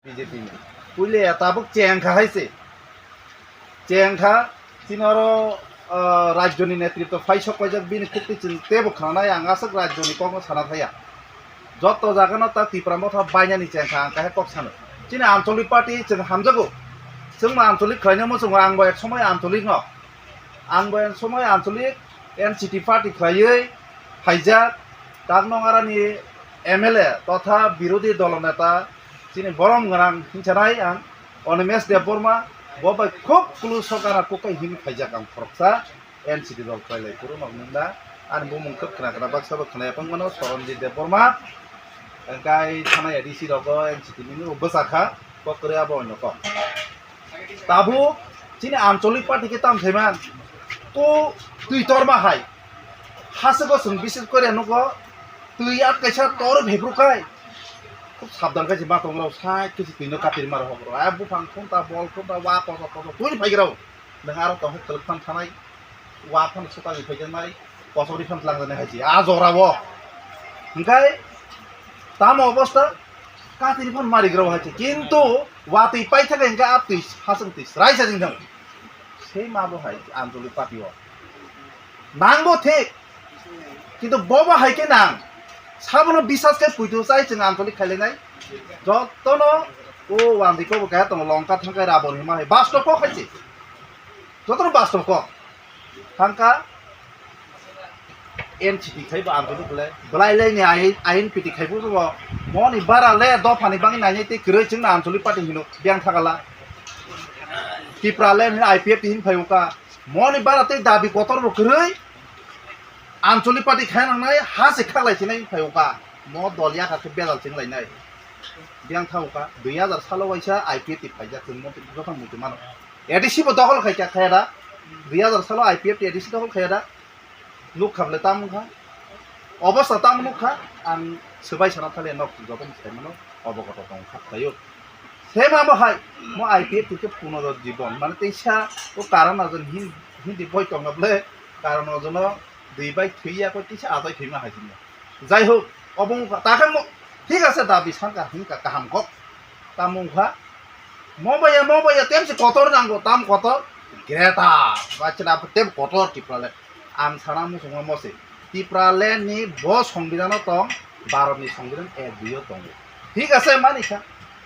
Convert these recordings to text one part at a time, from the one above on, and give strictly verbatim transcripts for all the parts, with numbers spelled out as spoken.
B J P ni. Puile ya tabuk cheng kha hai se. Cheng kha, chini oro, ah, rajyo ni netritwo phai sok paijak, bini khukti chwng tebo khnanai, ang aswk rajyo ni kokno sana thaya. Joto jaga no ta Tipra Motha bainani cheng kha, ang kaisa kok sano. Chini ancholik party chwng hamjago. Chwng ma ancholik khlaina muchungo, ang bo ek somoi ancholik no. Ang bo ek somoi ancholik N C T party khlaiwi phaijak, tak nongarani M L A totha birodhi dolo neta chini borom gwnang hinchanai ang Animesh Debbarma, bo bai khub close o gana kukai himwi phaijak ang khoroksa N C T dol khlai lai phuru nog nung da. Ani bumung khub khna khna baksa bo khna yapang mano Soronjit Debbarma, engkai thana A D C rogo N C T nini bo bwsa kha, kok kwrwi abo onno kok. Tabuk chini ancholik party khe tam thaiman, to twi torma hai. Hase go chwng bises kore nugo, twi at kaisa tor bhebru kai. Khub sabdan khe ma tong rao sai khe twi no katir mar hok rao. Ai buphang thun ta bol thun ta wa koso koso twi phai rao. Nang aro tong khe kwlwk phan thanai. Wa phan suka ni phai nai. Koso ri phan tlang nai hai ji. A jora wo. Hingkai tamo obostha? Katir phan mari grao hai se. Kintu watwi paithaka hingke a twi hasing twi srai sa jing thang. Sei ma bo hai ancholik party o. Nang bo thik. Kintu bo bo hai ke nang. Sabono bisas khe puitu chai chwng ancholik khailainai. Jotono o wandi ko bo kaya tongo longka thangkai rabon hima hai. Basto kok hai se. Jotono basto kok. Thangka N C T khai bo ang tini belai, belai lai ni ain, ain piti khai bo bo. Moni bara le dopha ni bangwi nai nai tei kwrwi chwng na ancholik party hino biyang thakala. Tipra le hino I P F T hin phai uka. Moni bara tei dabi kotor bo kwrwi ancholik party khai nang nai ha se khaklai sinai phai uka. Mo dol ya kha khe belal chwng lai nai. Biyang tha uka dui hazar salo waisa I P F T phai jak chwng mo jokhon muitu mano. A D C bo dokhol khai kha khaya da. Dui hazar salo I P F T A D C dokhol khaya da. Nuk kha bole tamo wngkha. Obostha tamo nuk kha, ang swbai sana thali nok joto mwsai mano obo kotor tong kha thaio. Sema bo hai, mo I P F T khe punorodjibon, mane teisa o karon ajon hin-, hindi boi tong na bole, karon ajono dui bai thwi ya koi teisa ajai thwima hai sini. Jai hok, obo wngkha, ta khe mo, thik ase dabi sanka hingka kaham kok. Tamo wngkha, mo baiya, mo baiya, tem se kotor nango, tam kotor, Greta, ba chwla tem kotor Tipra le. Ang sana muchungma mo se. Tipraland ni bo songbidhan o tong, Bharat ni songbidhan ek dui o tongo. Thik ase, mani kha.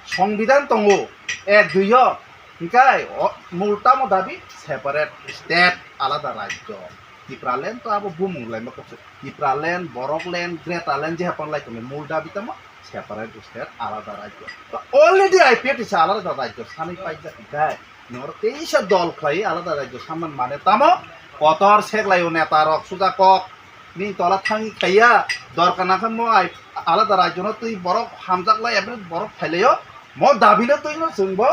Songbidhan tongo, ek dui o. Hinkhe o mul tamo dabi separate state, alada rajyo. Tipraland to abo bumung laima kok se. Tipraland, Borokland, Gretaland je hapang lai tongo, mul dabi tamo separate state, alada rajyo. To already I P F T se alada rajyo sanwi paijak hinkhe. Nor teisa dol khlai alada rajyo samman mane tamo kotor seklai o neta rok suda kok ni tola thangwi khaiya dorkar nangkha mo ai alada rajyo no twi borok hamjak lai aboni borok phailai o mo dabi no twi no chwng bo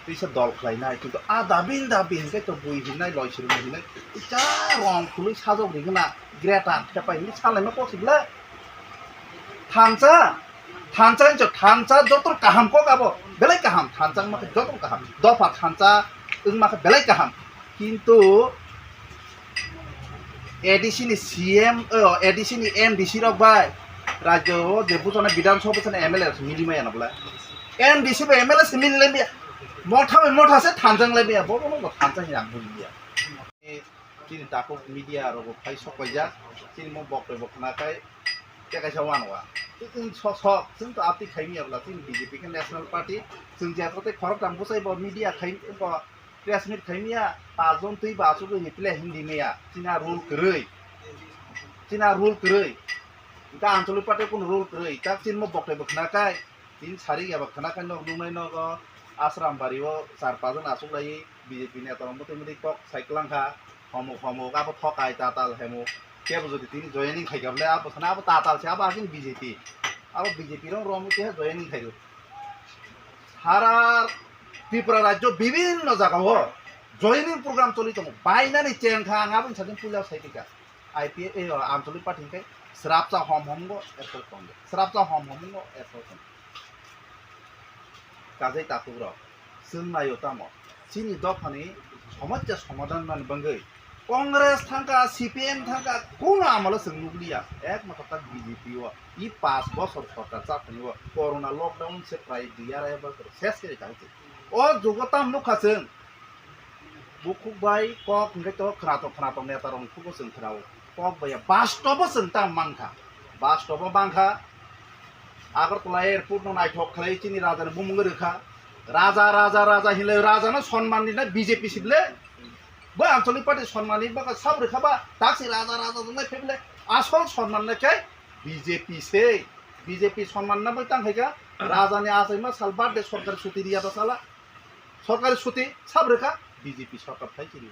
teisa dol khlai nai kintu a dabi ni dabi hinkai to bui hinai loi sirung hinai teisa rong khului sajok rigwna greater thepai hinwi salai ma kok sibla. Thansa, thansa hinjo, thansa joto kaham kok abo, belai kaham, thansa wngma khe joto kaham, dopha thansa wngma khe belai kaham. Kintu A D C ni C M, o, A D C ni M D C rok bai, rajyo o je bujana Bidhan Sabha bujana M L A rok mili maya na bwla. M D C bai M L A se mili lai maya, motha bai motha se thansa wng lai maya, bo bo no thansa hinwi ang bujiliya. Chini takhuk media rogo phai sok paijak, chini mo bok tei bok khna khai tei kaisa wano wa. Chwng sok sok, chwng to apni khai miya bwla, chini B J P khe national party, chwng je kote khorok tam bwsai bo media khai bo press meet khai miya, paanch jon twi ba aswk ni play hindi miya, china rule kwrwi, china rule kwrwi, ta anchalik party kun rule kwrwi, ta chini mo bok tei bok khna khai, chini sari ya bok khna khai nok nungnai nogo, Asram bari o char paanch jon aswk lai. B J P neta rok mwtwi mwtwi kok sai kwlang kha, homok homok abo thokai tatal hemo, kebo jodi tini joining khai kha bole abo sana abo tatal se abo agini B J P, abo B J P rok romwi keha joining khai rw. Sara Tripura rajyo bibinno jaga o joining program choli tongo, bainani cheng kha ang aboni sajwk puila sai kha I P F, eh, anchalik party hwnkhe srapsa hom hom go erkol tongo, srapsa hom hom go erkol tongo. Kajai takhuk rok, chwng naio tamo? Chini dophani somosya somadhan mani bagwi Congress thangkha, C P M thangkha, kono amalo chwng nukliya. Ekmatro tak B J P o. I panch bosor sorkar chathani o. Corona lockdown se prai dui arai bosor ses khe kha se. O jugo tam nukha chwng. Bukhuk bai kok hwnkhe to khwnatok khwnatok neta rok khugo chwng khwnao. Kok bai ya bastobo chwng tam mankha. Bastobo mankha. Agartala airport no naithok khlai chini raja ni bumung rwkha. Raja, raja, raja hinlai raja no sonman rinai B J P sible. Bo Anchalik Party sonman ni baka sab rwkha ba taksi raja, raja wngnai phebile asol sonman nai khe B J P se. B J P sonman na bai tang khaika raja ni achaima sal birthday sorkari chuti riya ta sala. Sorkari chuti sab rwkha B J P sorkar phai chini.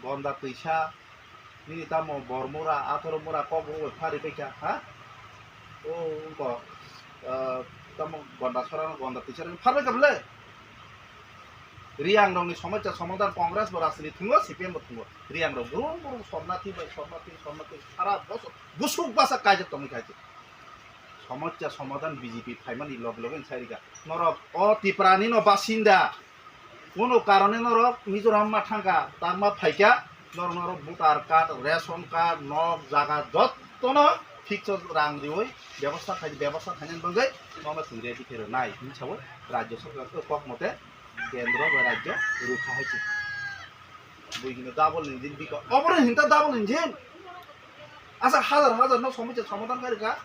Gonda twisa nini tamo bor mura, atharo mura kok rw phari paikha, ha? O wngko, ah, tamo gonda sora no gonda twisa rw pharbai kha bwle? Riyang rokni somosya somadhan Congress bo rajniti thungo, C P M bo thungo. Riyang rok brum brum sornathi bai sornathi, sornathi sara bosor busuk basa kaijak tongwi kha. Somosya somadhan B J P phaimani loge loge wng sai rikha. Norok o Tiprani no basinda. Kono karone norok Mizoram ma thangkha, tangma phaikha, norok norok voter card, ration card, nok, jaga jottono fixo rang riwi bebosta khai, bebosta khainani bagwi nono chwng ready khe rwnai hinwi saui rajyo sorkar kok mote kendro bai rajyo rwkha hai se. Buini double engine bikha. Obono hinta double engine. Asa hajar hajar no somosya somadhan khairikha.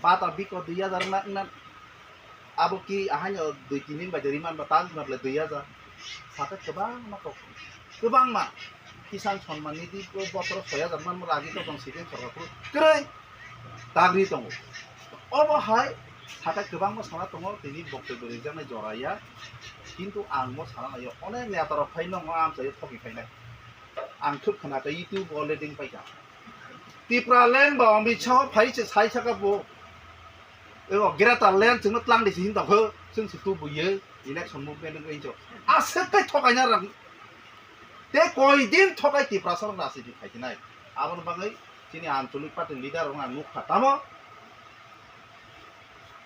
Bata bikha dui hajar na, na. Abo ki ahaino dui tin din bai de riman ba tan na ble dui hajar. Saka kwbangma kok. Kwbangma. Kisan Samman Nidhi bo bosoro soi hajar man ragi to tong sidin sorkar phuru. Kwrwi. Dagri tongo. Obo hai saka kwbangma sana tongo, tini boktoi bo rijak nai jora ya. Kintu ang bo sana nai onek neta rok phai nongo amchai thoki phainai. Ang thwk khna kha YouTube o leading paikha. Tipraland ba Amit Shah phai se sai saka bo. Ego Greater Land chwngno tlang di se hin tokho, chwng se tubuye election movement wngwi hinjo. Aswk kai thokaina rang. Te koi din thokai Tiprasa rok rajniti khai khinai. Aboni bagwi chini Anchalik Party leader rok ang nukha tamo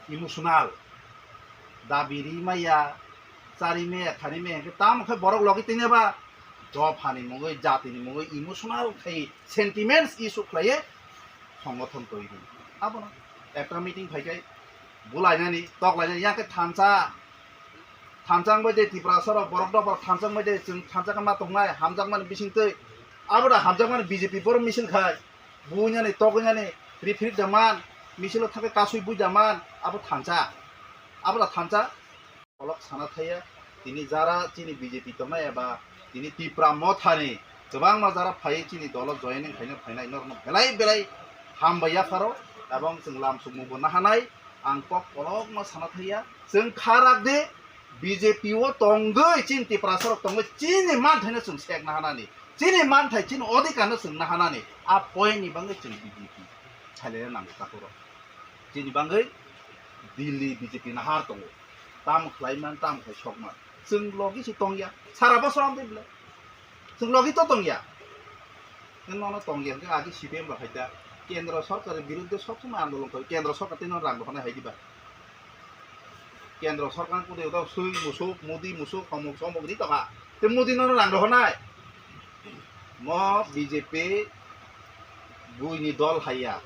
emotional. Dabi ri maya, chari maya, khani maya, hwnkhe tamo khe borok logi tini ba dophani mungwi, jatini mungwi emotional khai sentiments issue khlaiye songothon twi di. Abono ekta meeting phaikai bulainani, toklainani, yakhe thansa, thansa wngbai de Tiprasa rok, borok dophar thansa wngbai de, chwng thansa khe ma tongnai, hamjakmani bisingtwi, abo da hamjakmani B J P borok misil khai, buinani, togwinani, rifrik da man, misilo thangkhe kasui bui da man, abo thansa, abo da thansa. Kolok sana thaya, tini jara chini B J P tongnai eba tini Tipra Mothani kwbangma jara phai chini dolo joining khaina phainai norokno belai belai hambai yapharo, ebong chwng lam sukmungbo nahanai. Ang kok kolokma sana thaya, chwng kharak de B J P o tongwi chini Tiprasa rok tongwi chini manthaino chwng sek nahanani, chini manthai chini odhikar no chwng nahanani, a point ni bagwi chwng B J P salai nango takhuk rok. Chini bagwi Delhi B J P nahar tongo. Tamo khlai man, tamo khai sok man. Chwng logi se tongya. Sara bosor amtwi bwle. Chwng logi to tongya. Nono tongya hwnkhe agi C P M rok hai ta. Kendro sorkar ni birudde sob somoi andolon khai. Kendro sorkar tei nono rang rohornai hai diba. Kendro sorkar ni kudui udo sui musuk, Modi musuk, homuk somuk ri tokha. Tei Modi nono rang rohornai. Mo B J P buini dol haiya.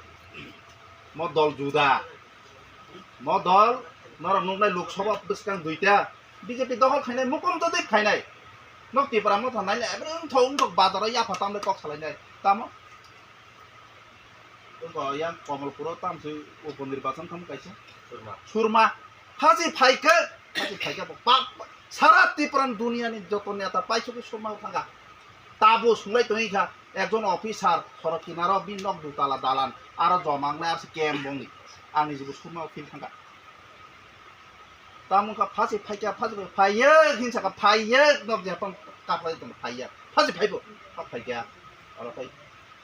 Mo dol juda. Mo dol norok nuknai Lok Sabha bwskang duita. B J P dohor khainai, mukom to dei khainai. Nok Tipra Motha naile ebeng thok wngthok bazaro yapha tamle kok salainai. Tamo? Wngkha yang Komolpuro tamsoi upo nirbachan thang kaisa. Surma. Surma. Haji phaikhe, haji phaikhe bo pak, pak. Sara Tipran duniani joto neta paisugwi Surma thangkha. Tabo sunglai tongwi kha, ekjon officer, sorok kinaro bini nok dutala dalan, aro joma wngnai aro se camp bongni. Ang nijebo Surma o feel thangkha. Tamo wngkha phasi phaikha, phasi phaiya, hinsa kha phaiya, nok je tong kaplai tong phaiya. Phasi phaibo, phak phaikha. Oro phai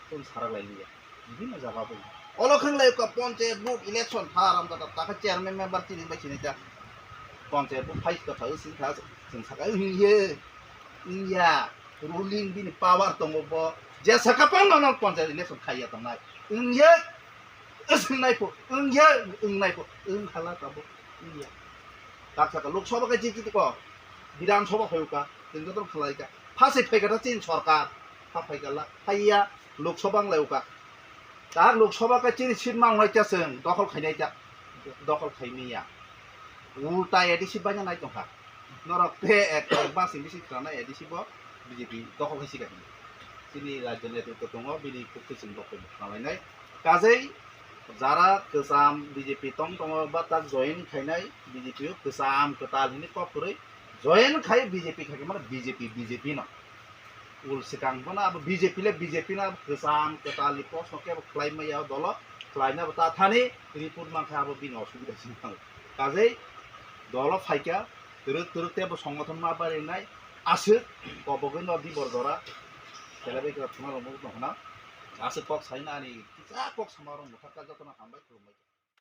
tong sarak lai liya. Bibhinno jaga bo. Olo khwnglai ka panchayat vote election pha ram kata, ta kha chairman member chini bai chini ta. Panchayat vote phai ka tha, sing kha, sing saka, "Wngye, wngya, ruling bini power tongo bo. Je saka pang no panchayat election khaiya tongnai. Wngye, wngnaipho, wngye, wngnaipho, wng hala tabo, wngya." Tak saka Lok Sabha ka jiti ko, Bidhan Sabha phayu ka, tengjo tong khalai ka. Phasai phaikha ta chini sorkar, pha phaikha la, phaiya, Lok Sabha wng lai ukha. Tar Lok Sabha khe chini seat ma wngnai ta chwng dokhol khainai ta, dokhol khaimiya. Ulta A D C baina nai tongkha. Norok te ek, ek bas ni bisi khwna A D C bo B J P dokhol khai sika hini. Chini rajyo netritwo tongo, bini kukti chwng bo koi khwna lainai. Kajei jara kwcham B J P tong tongo ba tak join khainai B J P o kwcham kwtal hini kok kwrwi join khai B J P khai mano B J P, B J P no. Ul swkang bono abo B J P le B J P no abo kwcham kwtal ni post no kebo khlai maya o dolo, khlai na bo ta thani report mankha abo bini osubida sing thango. Kajei dolo phaikha twrwk twrwk tebo songothon ma barinai aswk kobogwi no dibor jora telebai kra thwna rok no hwnna aswk kok sai na ani kisa kok sama rok mwthakha jotono hambai khulumbai.